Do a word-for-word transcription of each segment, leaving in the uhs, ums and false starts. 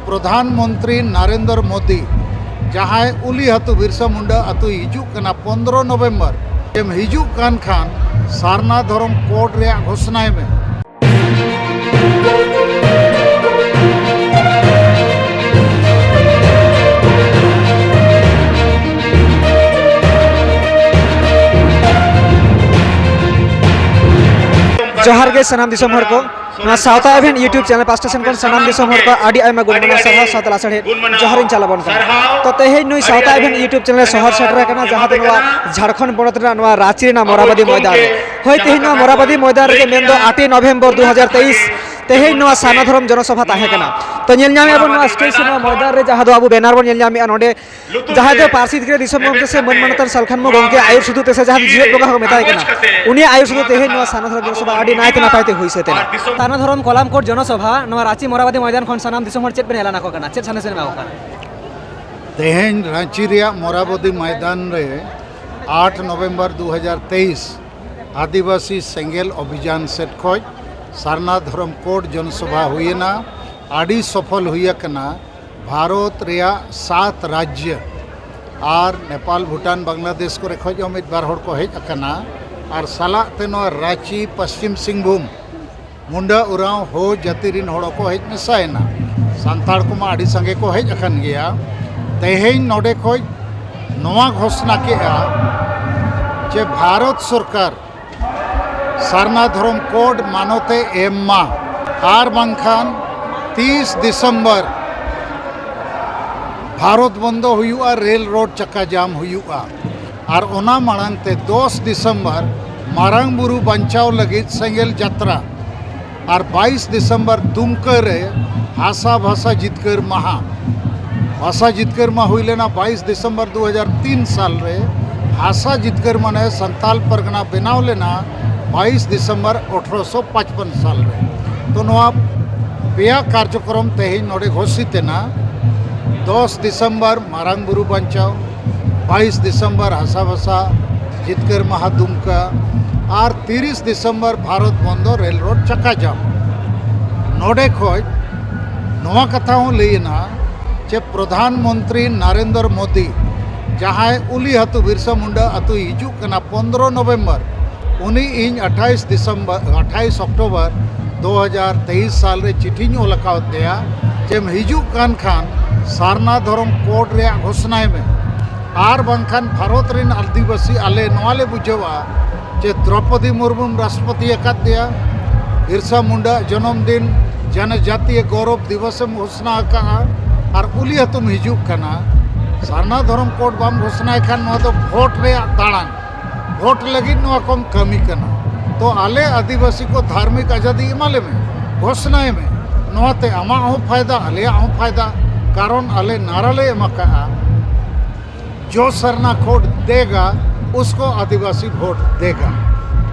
ᱯᱨᱚᱫᱷᱟᱱ ᱢᱚᱱᱛᱨᱤ ᱱᱟᱨᱮᱱᱫᱨᱚ ᱢᱳᱫᱤ ᱡᱟᱦᱟᱸᱭ ᱩᱞᱤ ᱟᱹᱛᱩ ᱵᱤᱨᱥᱟ ᱢᱩᱱᱰᱟ ᱟᱹᱛᱩᱭ ᱦᱤᱡᱩᱜ ᱠᱟᱱᱟ ᱯᱚᱱᱫᱽᱨᱚ ᱱᱚᱵᱷᱮᱢᱵᱚᱨ, ᱮᱢ ᱦᱤᱡᱩᱜ ᱠᱟᱱ ᱠᱷᱟᱱ ᱥᱟᱨᱱᱟ ᱫᱷᱚᱨᱚᱢ ᱠᱳᱰ ᱨᱮᱭᱟᱜ ᱜᱷᱳᱥᱱᱟᱭ ᱢᱮ᱾ ᱡᱚᱦᱟᱨ ᱜᱮ ᱥᱟᱱᱟᱢ ᱫᱤᱥᱚᱢ ᱦᱚᱲ ᱠᱚ᱾ ᱱᱚᱣᱟ ᱥᱟᱶᱛᱟ ᱮᱵᱷᱮᱱ YouTube ᱪᱮᱱᱮᱞ ᱯᱟᱥᱴᱟ ᱥᱮᱱ ᱠᱷᱚᱱ ᱥᱟᱱᱟᱢ ᱫᱤᱥᱚᱢ ᱦᱚᱲ ᱠᱚ ᱟᱹᱰᱤ ᱟᱭᱢᱟ ᱜᱩᱱ ᱢᱟᱱᱟᱣ ᱥᱟᱨᱦᱟᱣ ᱥᱟᱶᱛᱟ ᱞᱟᱥᱟᱲᱦᱮᱫ ᱡᱚᱦᱟᱨᱤᱧ ᱪᱟᱞ ᱟᱵᱚᱱ ᱠᱟᱱᱟ᱾ ᱛᱚ ᱛᱮᱦᱮᱧ ᱱᱩᱭ ᱥᱟᱶᱛᱟ ᱮᱵᱷᱮᱱ YouTube ᱪᱮᱱᱮᱞ ᱥᱚᱦᱚᱨ ᱥᱮᱴᱮᱨ ᱟᱠᱟᱱᱟ, ᱡᱟᱦᱟᱸ ᱫᱚ ᱱᱚᱣᱟ ᱡᱷᱟᱲᱠᱷᱚᱸᱰ ᱯᱚᱱᱚᱛ ᱨᱮᱱᱟᱜ ᱱᱚᱣᱟ ᱨᱟᱸᱪᱤ ᱨᱮᱱᱟᱜ ᱢᱚᱨᱟᱵᱟᱫᱤ ᱢᱚᱭᱫᱟᱱ ᱨᱮ᱾ ᱦᱳᱭ, ᱛᱮᱦᱮᱧ ᱱᱚᱣᱟ ᱢᱚᱨᱟᱵᱟᱫᱤ ᱢᱚᱭᱫᱟᱱ ᱨᱮᱜᱮ ᱢᱮᱱᱫᱚ ᱟᱴᱮᱭ ᱱᱚᱵᱷᱮᱢᱵᱚᱨ ᱫᱩ ᱦᱟᱡᱟᱨ ᱛᱮᱭᱤᱥ ᱛᱮᱦᱮᱧ ᱱᱚᱣᱟ ᱥᱟᱨᱱᱟ ᱫᱷᱚᱨᱚᱢ ᱡᱚᱱᱚᱥᱚᱵᱷᱟ ᱛᱟᱦᱮᱸ ᱠᱟᱱᱟ᱾ ᱛᱚ ᱧᱮᱞ ᱧᱟᱢᱮᱫ ᱟᱵᱚᱱ ᱱᱚᱣᱟ ᱥᱴᱮᱡ ᱥᱮ ᱱᱚᱣᱟ ᱢᱚᱭᱫᱟᱱ ᱨᱮ ᱡᱟᱦᱟᱸ ᱫᱚ ᱟᱵᱚ ᱵᱮᱱᱟᱨ ᱵᱚᱱ ᱧᱮᱞ ᱧᱟᱢᱮᱫᱼᱟ, ᱱᱚᱰᱮ ᱡᱟᱦᱟᱸᱭ ᱫᱚ ᱯᱟᱹᱨᱥᱤ ᱜᱤᱫᱽᱨᱟᱹ ᱫᱤᱥᱚᱢ ᱜᱚᱢᱠᱮ ᱥᱮ ᱢᱟᱹᱱ ᱢᱟᱱᱚᱛᱟᱱ ᱥᱟᱞᱠᱷᱟᱱ ᱢᱩᱨᱢᱩ ᱜᱚᱢᱠᱮ ᱟᱭᱩᱨ ᱥᱩᱛᱩᱜ ᱛᱮ ᱥᱮ ᱡᱟᱦᱟᱸ ᱫᱚ ᱡᱤᱣᱮᱫ ᱵᱚᱸᱜᱟ ᱦᱚᱸᱠᱚ ᱢᱮᱛᱟᱭ ᱠᱟᱱᱟ, ᱩᱱᱤᱭᱟᱜ ᱟᱭᱩᱨ ᱥᱩᱛᱩᱜ ᱛᱮᱦᱮᱧ ᱱᱚᱣᱟ ᱥᱟᱨᱱᱟ ᱫᱷᱚᱨᱚᱢ ᱡᱚᱱᱚᱥᱚᱵᱷᱟ ᱟᱹᱰᱤ ᱱᱟᱭᱛᱮ ᱱᱟᱯᱟᱭ ᱛᱮ ᱦᱩᱭ ᱥᱟᱹᱛ ᱮᱱᱟ᱾ ᱥᱟᱨᱱᱟ ᱫᱷᱚᱨᱚᱢ ᱠᱚᱞᱟᱢ ᱠᱳᱰ ᱡᱚᱱᱚᱥᱚᱵᱷᱟ ᱱᱚᱣᱟ ᱨᱟᱸᱪᱤ ᱢᱚᱨᱟᱵᱟᱫᱤ ᱢᱚᱭᱫᱟᱱ ᱠᱷᱚᱱ ᱥᱟᱱᱟᱢ ᱫᱤᱥᱚᱢ ᱦᱚᱲ ᱪᱮᱫ ᱵᱮᱱ ᱮᱞᱟᱱ ᱟᱠᱚ ᱠᱟᱱᱟ, ᱪᱮᱫ ᱥᱟᱸᱫᱮᱥ ᱵᱮᱱ ᱮᱢᱟ ᱠᱚ ᱠᱟᱱᱟ? ᱛᱮᱦᱮᱧ ᱨᱟᱸᱪᱤ ᱨᱮᱭᱟᱜ ᱢᱚᱨᱟᱵᱚᱫᱤ ᱢᱚᱭᱫᱟᱱ ᱨᱮ ᱟᱴ ᱱᱚᱵᱷᱮᱢᱵᱚᱨ ᱫᱩ ᱦᱟᱡᱟᱨ ᱛᱮᱭᱤᱥ ᱟᱹᱫᱤᱵᱟᱹᱥᱤ ᱥᱮᱸᱜᱮᱞ ᱚᱵᱷᱤᱡᱟᱱ ᱥᱮᱫ ᱠᱷᱚᱱ ᱥᱟᱨᱱᱟ ᱫᱷᱚᱨᱚᱢ ᱠᱳᱰ ᱡᱚᱱᱥᱚᱵᱷᱟ ᱦᱩᱭᱮᱱᱟ᱾ ᱟᱹᱰᱤ ᱥᱚᱯᱷᱚᱞ ᱦᱩᱭ ᱟᱠᱟᱱᱟ᱾ ᱵᱷᱟᱨᱚᱛ ᱨᱮᱭᱟᱜ ᱥᱟᱛ ᱨᱟᱡᱽᱡᱚ ᱟᱨ ᱱᱮᱯᱟᱞ, ᱵᱷᱩᱴᱟᱱ, ᱵᱟᱝᱞᱟᱫᱮᱥ ᱠᱚᱨᱮ ᱠᱷᱚᱱ ᱦᱚᱸ ᱢᱤᱫ ᱵᱟᱨ ᱦᱚᱲ ᱠᱚ ᱦᱮᱡ ᱟᱠᱟᱱᱟ᱾ ᱟᱨ ᱥᱟᱞᱟᱜ ᱛᱮ ᱱᱚᱣᱟ ᱨᱟᱸᱪᱤ, ᱯᱚᱥᱪᱤᱢ ᱥᱤᱝᱵᱷᱩᱢ, ᱢᱩᱱᱰᱟ, ᱳᱨᱟᱸᱣ, ᱦᱳ ᱡᱟᱹᱛᱤ ᱨᱤᱱ ᱦᱚᱲ ᱠᱚ ᱦᱮᱡ ᱢᱮᱥᱟᱭᱮᱱᱟ᱾ ᱥᱟᱱᱛᱟᱲ ᱠᱚᱢᱟ ᱟᱹᱰᱤ ᱥᱟᱸᱜᱮ ᱠᱚ ᱦᱮᱡ ᱟᱠᱟᱱ ᱜᱮᱭᱟ᱾ ᱛᱮᱦᱮᱧ ᱱᱚᱰᱮ ᱠᱷᱚᱱ ᱱᱚᱣᱟ ᱜᱷᱳᱥᱱᱟ ᱠᱮᱜᱼᱟ ᱡᱮ ᱵᱷᱟᱨᱚᱛ ᱥᱚᱨᱠᱟᱨ ᱥᱟᱨᱱᱟ ᱫᱷᱚᱨᱚᱢ ᱠᱳᱰ ᱢᱟᱱᱚᱛᱮ ᱮᱢ ᱢᱟ, ᱟᱨ ᱵᱟᱝᱠᱷᱟᱱ ᱛᱤᱥ ᱰᱤᱥᱮᱢᱵᱚᱨ ᱵᱷᱟᱨᱚᱛ ᱵᱚᱱᱫᱚ ᱦᱩᱭᱩᱜᱼᱟ, ᱨᱮᱞ ᱨᱳᱰ ᱪᱟᱠᱟ ᱡᱟᱢ ᱦᱩᱭᱩᱜᱼᱟ᱾ ᱟᱨ ᱚᱱᱟ ᱢᱟᱲᱟᱝ ᱛᱮ ᱫᱚᱥ ᱰᱤᱥᱮᱢᱵᱚᱨ ᱢᱟᱨᱟᱝ ᱵᱩᱨᱩ ᱵᱟᱧᱪᱟᱣ ᱞᱟᱹᱜᱤᱫ ᱥᱮᱸᱜᱮᱞ ᱡᱟᱛᱨᱟ, ᱟᱨ ᱵᱟᱭᱤᱥ ᱰᱤᱥᱮᱢᱵᱚᱨ ᱫᱩᱢᱠᱟᱹ ᱨᱮ ᱦᱟᱥᱟ ᱵᱷᱟᱥᱟ ᱡᱤᱛᱠᱟᱹᱨ ᱢᱟᱦᱟ᱾ ᱵᱷᱟᱥᱟ ᱡᱤᱛᱠᱟᱹᱨ ᱢᱟ ᱦᱩᱭ ᱞᱮᱱᱟ ᱵᱟᱭᱤᱥ ᱰᱤᱥᱮᱢᱵᱚᱨ ᱫᱩ ᱦᱟᱡᱟᱨ ᱛᱤᱱ ᱥᱟᱞ ᱨᱮ᱾ ᱦᱟᱥᱟ ᱡᱤᱛᱠᱟᱹᱨ ᱢᱟᱱᱮ ᱥᱟᱱᱛᱟᱞ ᱯᱟᱨᱜᱟᱱᱟ ᱵᱮᱱᱟᱣ ᱞᱮᱱᱟ ᱵᱟᱭᱤᱥ ᱰᱤᱥᱮᱢᱵᱚᱨ ᱟᱴᱷᱨᱚᱥᱚ ᱯᱟᱸᱪᱯᱚᱱ ᱥᱟᱞ ᱨᱮ᱾ ᱛᱚ ᱱᱚᱣᱟ ᱯᱮᱭᱟ ᱠᱟᱨᱡᱚᱠᱨᱚᱢ ᱛᱮᱦᱮᱧ ᱱᱚᱰᱮ ᱜᱷᱳᱥᱤᱛ ᱮᱱᱟ᱾ ᱫᱚᱥ ᱰᱤᱥᱮᱢᱵᱚᱨ ᱢᱟᱨᱟᱝ ᱵᱩᱨᱩ ᱵᱟᱧᱪᱟᱣ, ᱵᱟᱭᱤᱥ ᱰᱤᱥᱮᱢᱵᱚᱨ ᱦᱟᱥᱟ ᱵᱷᱟᱥᱟ ᱡᱤᱛᱠᱟᱹᱨ ᱢᱟᱦᱟ ᱫᱩᱢᱠᱟ, ᱟᱨ ᱛᱤᱨᱤᱥ ᱰᱤᱥᱮᱢᱵᱚᱨ ᱵᱷᱟᱨᱚᱛ ᱵᱚᱱᱫᱚ ᱨᱮᱞ ᱨᱳᱰ ᱪᱟᱠᱟ ᱡᱟᱢ᱾ ᱱᱚᱰᱮ ᱠᱷᱚᱡ ᱱᱚᱣᱟ ᱠᱟᱛᱷᱟ ᱦᱚᱸ ᱞᱟᱹᱭ ᱮᱱᱟ ᱡᱮ ᱯᱨᱚᱫᱷᱟᱱ ᱢᱚᱱᱛᱨᱤ ᱱᱟᱨᱮᱱᱫᱨᱚ ᱢᱳᱫᱤ, ᱡᱟᱦᱟᱸᱭ ᱩᱞᱤ ᱟᱹᱛᱩ ᱵᱤᱨᱥᱟ ᱢᱩᱱᱰᱟ ᱟᱹᱛᱩᱭ ᱦᱤᱡᱩᱜ ᱠᱟᱱᱟ ᱯᱚᱱᱫᱽᱨᱚ ᱱᱚᱵᱷᱮᱢᱵᱚᱨ, ᱩᱱᱤ ᱤᱧ ᱟᱴᱷᱟᱭᱤᱥ ᱰᱤᱥᱮᱢᱵᱚᱨ, ᱟᱴᱷᱟᱭᱤᱥ ᱚᱠᱴᱳᱵᱚᱨ ᱫᱩ ᱦᱟᱡᱟᱨ ᱛᱮᱭᱤᱥ ᱥᱟᱞ ᱨᱮ ᱪᱤᱴᱷᱤᱧ ᱚᱞ ᱟᱠᱟᱣᱟᱫ ᱛᱮᱭᱟ ᱡᱮᱢ ᱦᱤᱡᱩᱜ ᱠᱟᱱ ᱠᱷᱟᱱ ᱥᱟᱨᱱᱟ ᱫᱷᱚᱨᱚᱢ ᱠᱳᱰ ᱨᱮᱭᱟᱜ ᱜᱷᱳᱥᱱᱟᱭ ᱢᱮ, ᱟᱨ ᱵᱟᱝᱠᱷᱟᱱ ᱵᱷᱟᱨᱚᱛ ᱨᱮᱱ ᱟᱹᱫᱤᱵᱟᱹᱥᱤ ᱟᱞᱮ ᱱᱚᱣᱟ ᱞᱮ ᱵᱩᱡᱷᱟᱹᱣᱟ ᱡᱮ ᱫᱨᱚᱯᱚᱫᱤ ᱢᱩᱨᱢᱩᱢ ᱨᱟᱥᱴᱨᱚᱯᱚᱛᱤ ᱟᱠᱟᱫ ᱫᱮᱭᱟ, ᱵᱤᱨᱥᱟ ᱢᱩᱱᱰᱟ ᱡᱚᱱᱚᱢ ᱫᱤᱱ ᱡᱚᱱᱚᱡᱟᱛᱤᱭᱚ ᱜᱚᱨᱚᱵᱽ ᱫᱤᱵᱚᱥ ᱮᱢ ᱜᱷᱳᱥᱱᱟ ᱟᱠᱟᱫᱼᱟ ᱟᱨ ᱩᱞᱤ ᱟᱹᱛᱩᱢ ᱦᱤᱡᱩᱜ ᱠᱟᱱᱟ᱾ ᱥᱟᱨᱱᱟ ᱫᱷᱚᱨᱚᱢ ᱠᱳᱰ ᱵᱟᱢ ᱜᱷᱳᱥᱱᱟᱭ ᱠᱷᱟᱱ ᱱᱚᱣᱟ ᱫᱚ ᱵᱷᱳᱴ ᱨᱮᱭᱟᱜ ᱫᱟᱬᱟᱱ, ᱵᱷᱳᱴ ᱞᱟᱹᱜᱤᱫ ᱱᱚᱣᱟ ᱠᱚᱢ ᱠᱟᱹᱢᱤ ᱠᱟᱱᱟ᱾ ᱛᱚ ᱟᱞᱮ ᱟᱹᱫᱤᱵᱟᱹᱥᱤ ᱠᱚ ᱫᱷᱟᱨᱢᱤᱠ ᱟᱡᱟᱫᱤ ᱮᱢᱟ ᱞᱮ ᱢᱮ, ᱜᱷᱳᱥᱱᱟᱭ ᱢᱮ᱾ ᱱᱚᱣᱟᱛᱮ ᱟᱢᱟᱜ ᱦᱚᱸ ᱯᱷᱟᱭᱫᱟ, ᱟᱞᱮᱭᱟᱜ ᱦᱚᱸ ᱯᱷᱟᱭᱫᱟ, ᱠᱟᱨᱚᱱ ᱟᱞᱮ ᱱᱟᱨᱟ ᱞᱮ ᱮᱢ ᱟᱠᱟᱫᱼᱟ᱾ ᱡᱚ ᱥᱟᱨᱱᱟ ᱠᱳᱰ ᱫᱮᱜᱟ, ᱩᱥᱠᱳ ᱟᱹᱫᱤᱵᱟᱹᱥᱤ ᱵᱷᱳᱴ ᱫᱮᱜᱟ᱾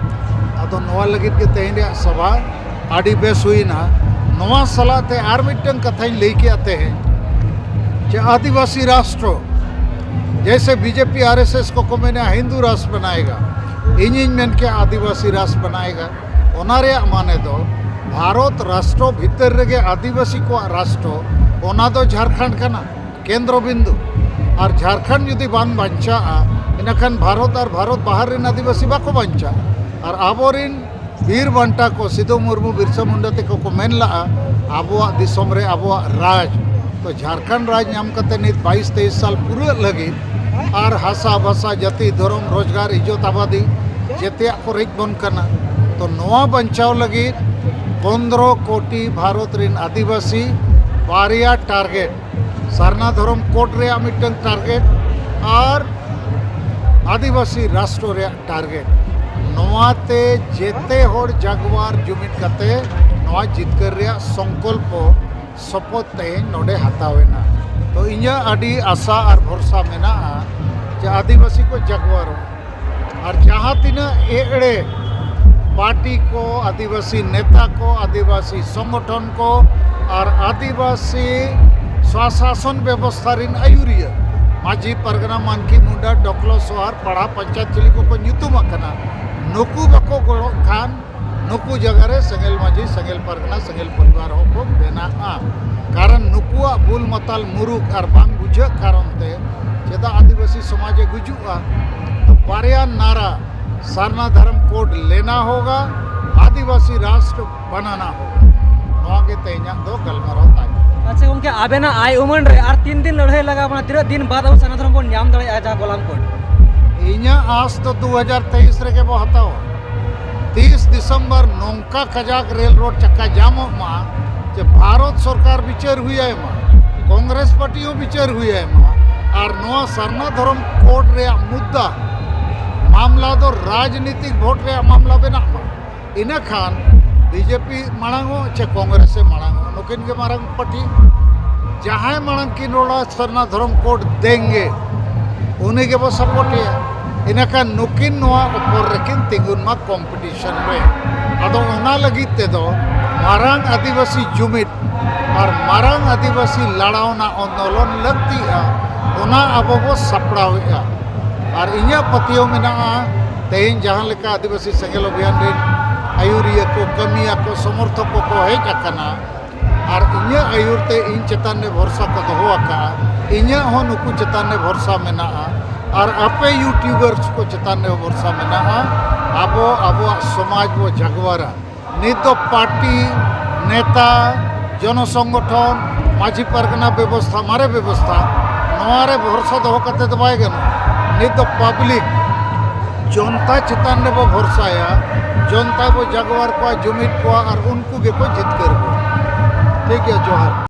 ᱟᱫᱚ ᱱᱚᱣᱟ ᱞᱟᱹᱜᱤᱫ ᱜᱮ ᱛᱮᱦᱮᱧ ᱨᱮᱭᱟᱜ ᱥᱚᱵᱷᱟ ᱟᱹᱰᱤ ᱵᱮᱥ ᱦᱩᱭᱱᱟ᱾ ᱱᱚᱣᱟ ᱥᱟᱞᱟᱜ ᱛᱮ ᱟᱨ ᱢᱤᱫᱴᱟᱝ ᱠᱟᱛᱷᱟᱧ ᱞᱟᱹᱭ ᱠᱮᱜᱼᱟ ᱛᱮᱦᱮᱧ, ᱡᱮ ᱟᱹᱫᱤᱵᱟᱹᱥᱤ ᱨᱟᱥᱴᱨᱚ, ᱡᱮᱭᱥᱮ ᱵᱤᱡᱮᱯᱤ ᱟᱨᱮᱥᱮᱥ ᱠᱚᱠᱚ ᱢᱮᱱᱮᱜᱼᱟ ᱦᱤᱱᱫᱩ ᱨᱟᱥᱴᱨ ᱵᱮᱱᱟᱣᱮᱜᱟ, ᱤᱧᱤᱧ ᱢᱮᱱ ᱠᱮᱜᱼᱟ ᱟᱹᱫᱤᱵᱟᱹᱥᱤ ᱨᱟᱥᱴᱨ ᱵᱮᱱᱟᱣᱮᱜᱟ᱾ ᱚᱱᱟ ᱨᱮᱭᱟᱜ ᱢᱟᱱᱮ ᱫᱚ ᱵᱷᱟᱨᱚᱛ ᱨᱟᱥᱴᱨᱚ ᱵᱷᱤᱛᱟᱹᱨ ᱨᱮᱜᱮ ᱟᱹᱫᱤᱵᱟᱹᱥᱤ ᱠᱚᱣᱟᱜ ᱨᱟᱥᱴᱨᱚ, ᱚᱱᱟ ᱫᱚ ᱡᱷᱟᱲᱠᱷᱚᱸᱰ ᱠᱟᱱᱟ᱾ ᱠᱮᱱᱫᱨᱚ ᱵᱤᱱᱫᱩ᱾ ᱟᱨ ᱡᱷᱟᱲᱠᱷᱚᱸᱰ ᱡᱩᱫᱤ ᱵᱟᱝ ᱵᱟᱧᱪᱟᱜᱼᱟ, ᱤᱱᱟᱹᱠᱷᱟᱱ ᱵᱷᱟᱨᱚᱛ ᱟᱨ ᱵᱷᱟᱨᱚᱛ ᱵᱟᱦᱟᱨ ᱨᱮᱱ ᱟᱹᱫᱤᱵᱟᱹᱥᱤ ᱵᱟᱠᱚ ᱵᱟᱧᱪᱟᱜᱼᱟ᱾ ᱟᱨ ᱟᱵᱚᱨᱮᱱ ᱵᱤᱨ ᱵᱟᱱᱴᱟ ᱠᱚ, ᱥᱤᱫᱩ ᱢᱩᱨᱢᱩ, ᱵᱤᱨᱥᱟ ᱢᱩᱱᱰᱟ ᱛᱮᱠᱚ ᱠᱚ ᱢᱮᱱ ᱞᱟᱜᱼᱟ, ᱟᱵᱚᱣᱟᱜ ᱫᱤᱥᱚᱢ ᱨᱮ ᱟᱵᱚᱣᱟᱜ ᱨᱟᱡᱽ᱾ ᱛᱚ ᱡᱷᱟᱲᱠᱷᱚᱸᱰ ᱨᱟᱡᱽ ᱧᱟᱢ ᱠᱟᱛᱮ ᱱᱤᱛ ᱵᱟᱭᱤᱥ ᱛᱮᱭᱤᱥ ᱥᱟᱞ ᱯᱩᱨᱟᱹᱜ ᱞᱟᱹᱜᱤᱫ ᱟᱨ ᱦᱟᱥᱟ, ᱵᱷᱟᱥᱟ, ᱡᱟᱹᱛᱤ, ᱫᱷᱚᱨᱚᱢ, ᱨᱳᱡᱽᱜᱟᱨ, ᱤᱡᱽᱡᱚᱛ, ᱟᱵᱟᱫᱤ ᱡᱮᱛᱮᱭᱟᱜ ᱠᱚ ᱨᱮᱡ ᱵᱚᱱ ᱠᱟᱱᱟ᱾ ᱛᱚ ᱱᱚᱣᱟ ᱵᱟᱧᱪᱟᱣ ᱞᱟᱹᱜᱤᱫ ᱯᱚᱱᱫᱽᱨᱚ ᱠᱳᱴᱤ ᱵᱷᱟᱨᱚᱛ ᱨᱮᱱ ᱟᱹᱫᱤᱵᱟᱹᱥᱤ ᱵᱟᱨᱭᱟ ᱴᱟᱨᱜᱮᱴ, ᱥᱟᱨᱱᱟ ᱫᱷᱚᱨᱚᱢ ᱠᱳᱰ ᱨᱮᱭᱟᱜ ᱢᱤᱫᱴᱟᱝ ᱴᱟᱨᱜᱮᱴ ᱟᱨ ᱟᱹᱫᱤᱵᱟᱹᱥᱤ ᱨᱟᱥᱴᱨᱚ ᱨᱮᱭᱟᱜ ᱴᱟᱨᱜᱮᱴ᱾ ᱱᱚᱣᱟᱛᱮ ᱡᱮᱛᱮ ᱦᱚᱲ ᱡᱟᱜᱣᱟᱨ ᱡᱩᱢᱤᱫ ᱠᱟᱛᱮ ᱱᱚᱣᱟ ᱡᱤᱛᱠᱟᱹᱨ ᱨᱮᱭᱟᱜ ᱥᱚᱝᱠᱚᱞᱯᱚ ᱥᱚᱯᱚᱛ ᱛᱮᱦᱮᱧ ᱱᱚᱰᱮ ᱦᱟᱛᱟᱣ ᱮᱱᱟ᱾ ᱛᱚ ᱤᱧᱟᱹᱜ ᱟᱹᱰᱤ ᱟᱥᱟ ᱟᱨ ᱵᱷᱚᱨᱥᱟ ᱢᱮᱱᱟᱜᱼᱟ ᱡᱮ ᱟᱹᱫᱤᱵᱟᱹᱥᱤ ᱠᱚ ᱡᱟᱜᱣᱟᱨᱚᱜ ᱟᱨ ᱡᱟᱦᱟᱸ ᱛᱤᱱᱟᱹᱜ ᱮᱲᱮ ᱯᱟᱨᱴᱤ ᱠᱚ, ᱟᱹᱫᱤᱵᱟᱹᱥᱤ ᱱᱮᱛᱟ ᱠᱚ, ᱟᱹᱫᱤᱵᱟᱹᱥᱤ ᱥᱚᱝᱜᱚᱴᱷᱚᱱ ᱠᱚ ᱟᱨ ᱟᱹᱫᱤᱵᱟᱹᱥᱤ ᱥᱚᱥᱟᱥᱚᱱ ᱵᱮᱵᱚᱥᱛᱷᱟ ᱨᱮᱱ ᱟᱹᱭᱩᱨᱤᱭᱟᱹ, ᱢᱟᱹᱡᱷᱤ, ᱯᱟᱨᱜᱟᱱᱟ, ᱢᱟᱱᱠᱤ, ᱢᱩᱱᱰᱟ, ᱰᱚᱠᱞᱚ, ᱥᱚᱦᱟᱨ, ᱯᱟᱲᱟ, ᱯᱚᱧᱪᱟᱭᱮᱛ ᱪᱤᱞᱤ ᱠᱚᱠᱚ ᱧᱩᱛᱩᱢ ᱟᱠᱟᱱᱟ, ᱱᱩᱠᱩ ᱵᱟᱠᱚ ᱜᱚᱲᱚᱜ ᱠᱷᱟᱱ ᱱᱩᱠᱩ ᱡᱟᱭᱜᱟ ᱨᱮ ᱥᱮᱸᱜᱮᱞ ᱢᱟᱹᱡᱷᱤ, ᱥᱮᱸᱜᱮᱞ ᱯᱟᱨᱜᱟᱱᱟ, ᱥᱮᱸᱜᱮᱞ ᱯᱚᱨᱤᱵᱟᱨ ᱦᱚᱸᱠᱚ ᱵᱮᱱᱟᱜᱼᱟ᱾ ᱠᱟᱨᱚᱱ ᱱᱩᱠᱩᱣᱟᱜ ᱵᱩᱞ ᱢᱟᱛᱟᱞ ᱢᱩᱨᱩᱠ ᱟᱨ ᱵᱟᱝ ᱵᱩᱡᱷᱟᱹᱜ ᱠᱟᱨᱚᱱ ᱛᱮ ᱪᱮᱫᱟᱜ ᱟᱹᱫᱤᱵᱟᱹᱥᱤ ᱥᱚᱢᱟᱡᱽ ᱮ ᱜᱩᱡᱩᱜᱼᱟ? ᱛᱚ ᱵᱟᱨᱭᱟ ᱱᱟᱨᱟ, ᱥᱟᱨᱱᱟ ᱫᱷᱚᱨᱚᱢ ᱠᱳᱰ ᱞᱮᱱᱟ ᱦᱳᱜᱟ, ᱟᱹᱫᱤᱵᱟᱹᱥᱤ ᱨᱟᱥᱴᱨᱚ ᱵᱟᱱᱟᱱᱟ ᱦᱳᱜᱟ᱾ ᱱᱚᱣᱟ ᱜᱮ ᱛᱮᱦᱮᱧᱟᱜ ᱫᱚ ᱜᱟᱞᱢᱟᱨᱟᱣ ᱛᱟᱭ᱾ ᱟᱪᱪᱷᱟ ᱜᱚᱝᱠᱮ, ᱟᱵᱮᱱᱟᱜ ᱟᱭ ᱩᱢᱟᱹᱱ ᱨᱮ ᱟᱨ ᱛᱤᱱ ᱫᱤᱱ ᱞᱟᱹᱲᱦᱟᱹᱭ ᱞᱟᱜᱟᱣ ᱵᱚᱱᱟ? ᱛᱤᱱᱟᱹᱜ ᱫᱤᱱ ᱵᱟᱫ ᱟᱵᱚ ᱥᱟᱨᱱᱟ ᱫᱷᱚᱨᱚᱢ ᱵᱚᱱ ᱧᱟᱢ ᱫᱟᱲᱮᱭᱟᱜᱼᱟ ᱡᱟᱦᱟᱸ ᱜᱳᱞᱟᱢ ᱠᱳᱰ? ᱤᱧᱟᱹᱜ ᱟᱸᱥ ᱫᱚ ᱫᱩ ᱦᱟᱡᱟᱨ ᱛᱮᱭᱤᱥ ᱨᱮᱜᱮ ᱵᱚ ᱦᱟᱛᱟᱣᱟ᱾ ᱛᱤᱥ ᱰᱤᱥᱮᱢᱵᱚᱨ ᱱᱚᱝᱠᱟ ᱠᱟᱡᱟᱠ ᱨᱮᱞ ᱨᱳᱰ ᱪᱟᱠᱟ ᱡᱟᱢᱚᱜ ᱢᱟ ᱡᱮ ᱵᱷᱟᱨᱚᱛ ᱥᱚᱨᱠᱟᱨ ᱵᱤᱪᱟᱹᱨ ᱦᱩᱭᱟᱭ ᱢᱟ, ᱠᱚᱝᱜᱨᱮᱥ ᱯᱟᱨᱴᱤ ᱦᱚᱸ ᱵᱤᱪᱟᱹᱨ ᱦᱩᱭᱟᱭ ᱢᱟ, ᱟᱨ ᱱᱚᱣᱟ ᱥᱟᱨᱱᱟ ᱫᱷᱚᱨᱚᱢ ᱠᱳᱰ ᱨᱮᱭᱟᱜ ᱢᱩᱫᱽᱫᱟ ᱢᱟᱢᱞᱟ ᱫᱚ ᱨᱟᱡᱽᱱᱤᱛᱤᱠ ᱵᱷᱳᱴ ᱨᱮᱭᱟᱜ ᱢᱟᱢᱞᱟ ᱵᱮᱱᱟᱜ ᱢᱟ᱾ ᱤᱱᱟᱹ ᱠᱷᱟᱱ ᱵᱤᱡᱮᱯᱤ ᱢᱟᱲᱟᱝᱚᱜ ᱪᱮ ᱠᱚᱝᱜᱨᱮᱥ ᱮ ᱢᱟᱲᱟᱝᱚᱜ, ᱱᱩᱠᱤᱱ ᱜᱮ ᱢᱟᱨᱟᱝ ᱯᱟᱨᱴᱤ᱾ ᱡᱟᱦᱟᱸᱭ ᱢᱟᱲᱟᱝ ᱠᱤᱱ ᱨᱚᱲᱟ ᱥᱟᱨᱱᱟ ᱫᱷᱚᱨᱚᱢ ᱠᱳᱰ ᱫᱮᱝᱜᱮ, ᱩᱱᱤ ᱜᱮᱵᱚ ᱥᱟᱯᱳᱨᱴ ᱮᱭᱟ᱾ ᱤᱱᱟᱹᱠᱷᱟᱱ ᱱᱩᱠᱤᱱ ᱱᱚᱣᱟ ᱩᱯᱚᱨ ᱨᱮᱠᱤᱱ ᱛᱤᱸᱜᱩᱱ ᱢᱟ ᱠᱚᱢᱯᱤᱴᱤᱥᱚᱱ ᱨᱮ᱾ ᱟᱫᱚ ᱚᱱᱟ ᱞᱟᱹᱜᱤᱫ ᱛᱮᱫᱚ ᱢᱟᱨᱟᱝ ᱟᱹᱫᱤᱵᱟᱹᱥᱤ ᱡᱩᱢᱤᱫ ᱟᱨ ᱢᱟᱨᱟᱝ ᱟᱹᱫᱤᱵᱟᱹᱥᱤ ᱞᱟᱲᱟᱣᱱᱟ ᱟᱱᱫᱳᱞᱚᱱ ᱞᱟᱹᱠᱛᱤᱜᱼᱟ, ᱚᱱᱟ ᱟᱵᱚ ᱵᱚ ᱥᱟᱯᱲᱟᱣᱮᱫᱼᱟ᱾ ᱟᱨ ᱤᱧᱟᱹᱜ ᱯᱟᱹᱛᱭᱟᱹᱣ ᱢᱮᱱᱟᱜᱼᱟ, ᱛᱮᱦᱮᱧ ᱡᱟᱦᱟᱸ ᱞᱮᱠᱟ ᱟᱹᱫᱤᱵᱟᱹᱥᱤ ᱥᱮᱸᱜᱮᱞ ᱚᱵᱷᱤᱭᱟᱱ ᱨᱮᱱ ᱟᱹᱭᱩᱨᱤᱭᱟᱹ ᱠᱚ, ᱠᱟᱹᱢᱤᱭᱟᱹ ᱠᱚ, ᱥᱚᱢᱚᱨᱛᱷᱚᱠ ᱠᱚᱠᱚ ᱦᱮᱡ ᱟᱠᱟᱱᱟ, ᱟᱨ ᱤᱧᱟᱹᱜ ᱟᱹᱭᱩᱨ ᱛᱮ ᱤᱧ ᱪᱮᱛᱟᱱ ᱨᱮ ᱵᱷᱚᱨᱥᱟ ᱠᱚ ᱫᱚᱦᱚ ᱟᱠᱟᱫᱼᱟ, ᱤᱧᱟᱹᱜ ᱦᱚᱸ ᱱᱩᱠᱩ ᱪᱮᱛᱟᱱ ᱨᱮ ᱵᱷᱚᱨᱥᱟ ᱢᱮᱱᱟᱜᱼᱟ, ᱟᱨ ᱟᱯᱮ ᱭᱩᱴᱩᱵᱟᱨᱥ ᱠᱚ ᱪᱮᱛᱟᱱ ᱨᱮ ᱵᱷᱚᱨᱥᱟ ᱢᱮᱱᱟᱜᱼᱟ᱾ ᱟᱵᱚ ᱟᱵᱚᱣᱟᱜ ᱥᱚᱢᱟᱡᱽ ᱵᱚ ᱡᱟᱜᱽᱣᱟᱨᱟ᱾ ᱱᱤᱛ ᱫᱚ ᱯᱟᱨᱴᱤ, ᱱᱮᱛᱟ, ᱡᱚᱱᱚ ᱥᱚᱝᱜᱚᱴᱷᱚᱱ, ᱢᱟᱹᱡᱷᱤ ᱯᱟᱨᱜᱟᱱᱟ ᱵᱮᱵᱚᱥᱛᱷᱟ, ᱢᱟᱨᱮ ᱵᱮᱵᱚᱥᱛᱷᱟ, ᱱᱚᱣᱟ ᱨᱮ ᱵᱷᱚᱨᱥᱟ ᱫᱚᱦᱚ ᱠᱟᱛᱮ ᱫᱚ ᱵᱟᱭ ᱜᱟᱱᱚᱜᱼᱟ᱾ ᱱᱤᱛ ᱫᱚ ᱯᱟᱵᱽᱞᱤᱠ, ᱡᱚᱱᱛᱟ ᱪᱮᱛᱟᱱ ᱨᱮᱵᱚ ᱵᱷᱚᱨᱥᱟᱭᱟ, ᱡᱚᱱᱛᱟ ᱵᱚ ᱡᱟᱜᱽᱣᱟᱨ ᱠᱚᱣᱟ, ᱡᱩᱢᱤᱫ ᱠᱚᱣᱟ, ᱟᱨ ᱩᱱᱠᱩ ᱜᱮᱠᱚ ᱡᱤᱛᱠᱟᱹᱨ ᱠᱚᱣᱟ᱾ ᱴᱷᱤᱠ ᱜᱮᱭᱟ, ᱡᱚᱦᱟᱨ᱾